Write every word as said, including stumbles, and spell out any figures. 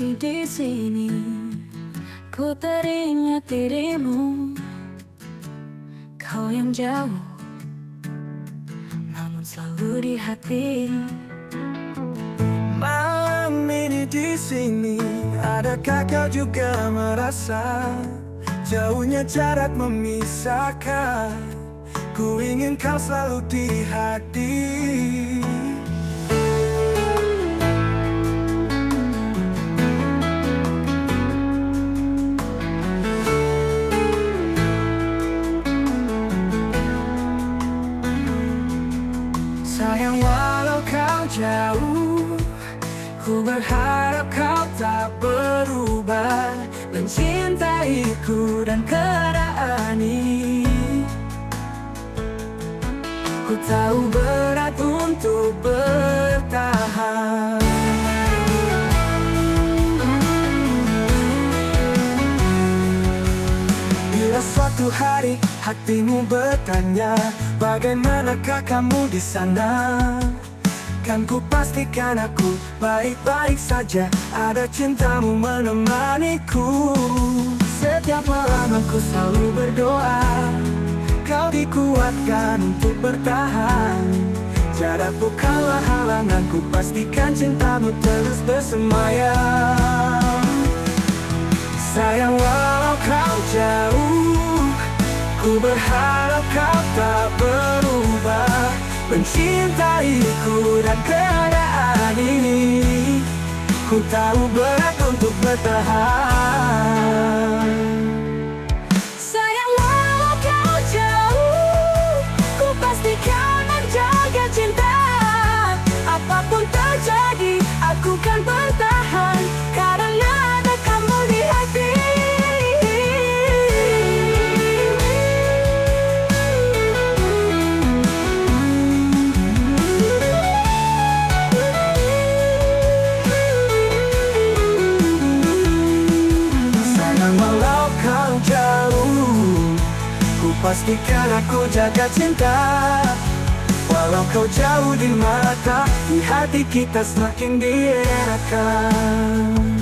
Di sini ku teringat dirimu, kau yang jauh namun selalu di hati. Malam ini di sini, adakah kau juga merasa jauhnya jarak memisahkan? Ku ingin kau selalu di hati. Sayang, walau kau jauh, ku berharap kau tak berubah mencintaiku dan keadaan ini. Ku tahu berat untuk bertahan. Bila suatu hari hatimu bertanya, bagaimanakah kamu di sana? Kan ku pastikan aku baik-baik saja, ada cintamu menemaniku. Setiap malam aku selalu berdoa, kau dikuatkan untuk bertahan. Jarak bukanlah halangan, ku pastikan cintamu terus bersemayam. Sayang, walau kau jauh, ku berharap kau tak berubah mencintaiku dan keadaan ini. Ku tahu berat untuk bertahan. Sayang, walau kau jauh, ku pastikan menjaga cinta. Apapun terjadi, aku kan bertahan karena ada kamu di hati. Sayang, walau kau jauh, ku pastikan aku jaga cinta. Walau kau jauh di mata, di hati kita semakin dieratkan.